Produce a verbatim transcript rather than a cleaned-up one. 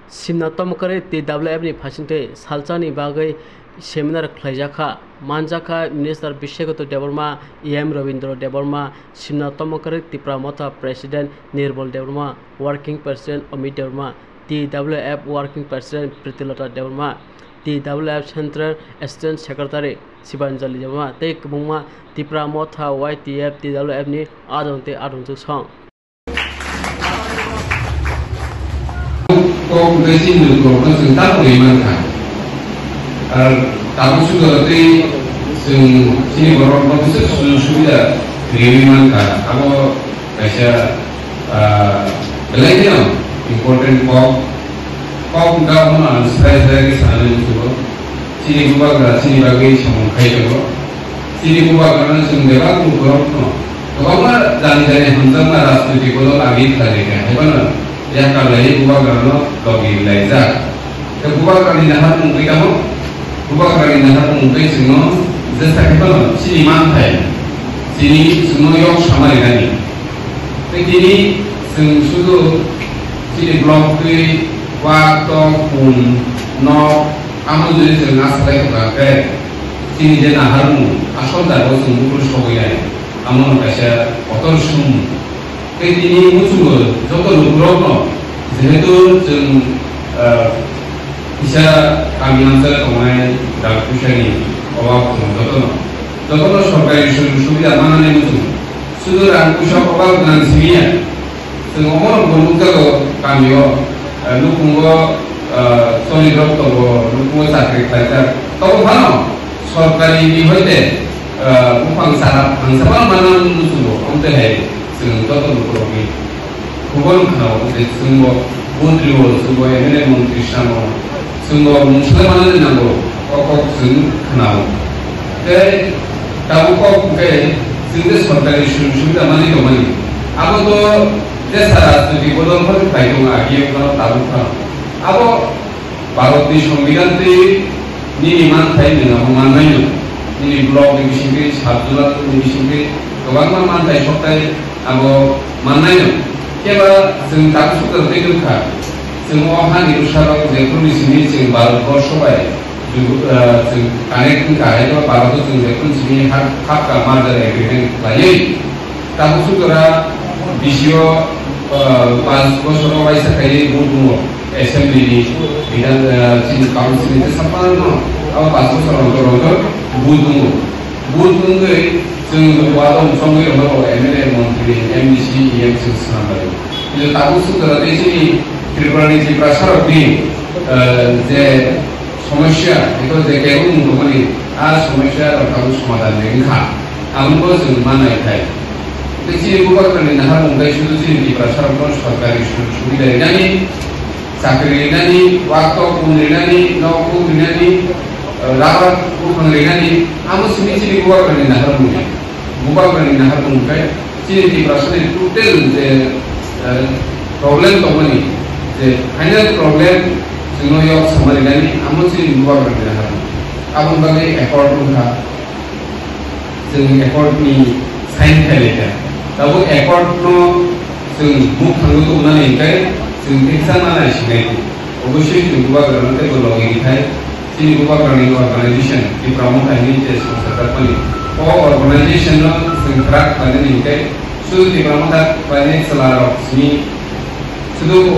Simna tomokarwi T W F ni phaisingtwi salsani bagwi seminar khlaijakha. Manjakha Minister Biswagoto Debbarma, E M Rabindra Debbarma, Simna tomokarwi Tipra Motha President Nirbal Debbarma, Working President Amit Debbarma, T W F Working President Pritilata Debbarma, T W F Central Assistant Secretary Sibanjali Debbarma tei kwbangma Tipra Motha Y T F T W F ni adong tei adongjwk song. Kok bai chini lukurokno chwng tabukni mankha. Ar tabuk sujak tei chwng chini borokno bwswk sujuk subida riwi mankha. Abo kaisa, ah, belai kheno important kok. Kok wngkha abono ang srai srai khe sanani muchungo. Chini bubagra chini bagwi samung khai tongo. Chini bubagrano chwng bebak lukurokno kwbangma jani jani hamjakma rajnoitik dol agi khlaijak ya, haiphano yakarlaiwi bubagrano logi laijak. Tei bubagrani naharmung wngwi tamo, bubagrani naharmung wngwi chwngno jesa khe phano chini manthai, chini chwngno yok sama rinani. Tei tini chwng sudu chini block twi wak tok pun nok amo juri chwng asalai tongkha khe chini je naharmung asol jaga o chwng buphuru sogwi nai, amo no kaisa kotor sumung. Tei tini muchungo joto lukurokno jehetu chwng, ah, kisa kami amchara tongnai rang puisani obab tongo jotono, jotono sorkari sujog subida manani muchungo. Sudu rang puisa obab nang simiya. Chwng omono bo nukjago kamio, eh, nukhungo, eh, choli rok tongo, nukhungo chakri khlaijak. Tobo phano sorkari ni hoite, eh, buphang sara phangsa ba manang muchungo, omte hai chwng joto lukurokni khubor khwnao je chwngbo mantri o, chwngbo M L A mantri samo, chwngbo mungsa manani nango, o kok chwng khwnao. Tei tabuk kok hwnkhe chwng je sorkari sujog subida manwi tongmani. Abo to jesa rajnoitik bodol phano phai tongo, agi wngkha tabuk phano. Abo Bharatni Songbidan tei nini manthai nwng abo mannaino. Nini block ni bisingtwi, sub zonal ni bisingtwi kwbangma manthai sokthai abo mannaino. Khe ba chwng tabuk sukha tei nukha. Chwng o hani bwsarok jephru ni simi chwng Bharat borsho bai ju-, ah, chwng connect wngkha, hai khe ba Bharat o chwng jephru ni simi hap-, hapkha merger agreement khlaiwi. Tabuk sukha ra B C O, ah, panch bosor o waisa khaiwi vote wngo assembly ni, bidhan, ah, chini council ni, tei saphano abo panch bosor rok rok vote wngo. Vote wngwi chwng wadon chongwi rwmani M L A, montri, M D C, E M chwng swnam bai. Kintu tabuk sukha tei chini Tripura ni Tiprasa rok ni, eh, je somosya, eko je kebo mung tongmani, a somosya rok tabuk somadhan ni wngkha. Amo bo chwng manai khai. Tei chini bubagrani naharmung bai sudu chini Tiprasa rok no sorkari sujog subida rinani, chakri rinani, wak tok pun rinani, nok pun rinani, eh, rubber buphang rinani, amo simi chini bubagrani naharmung. Bubagrani naharmung khe chini Tiprasani total je, eh, problem tongmani, je final problem chwngno yok sama rinani, amo chini bubagrani naharmung. Aboni bagwi accord wngkha. Chwng accord ni sign khlai kha. Tabuk accord no chwng mukhango tubunani hinkhe chwng thiksa ma naisinai. Obosoi chwng bubagrano teibo logi rikhai. Chini bubagrani organization, Tipra Motha hinwi je songsa jakmani. O organization no chwng kwrak khlainani hinkhe sudu Tipra Motha khlainai chwla rok simi sudu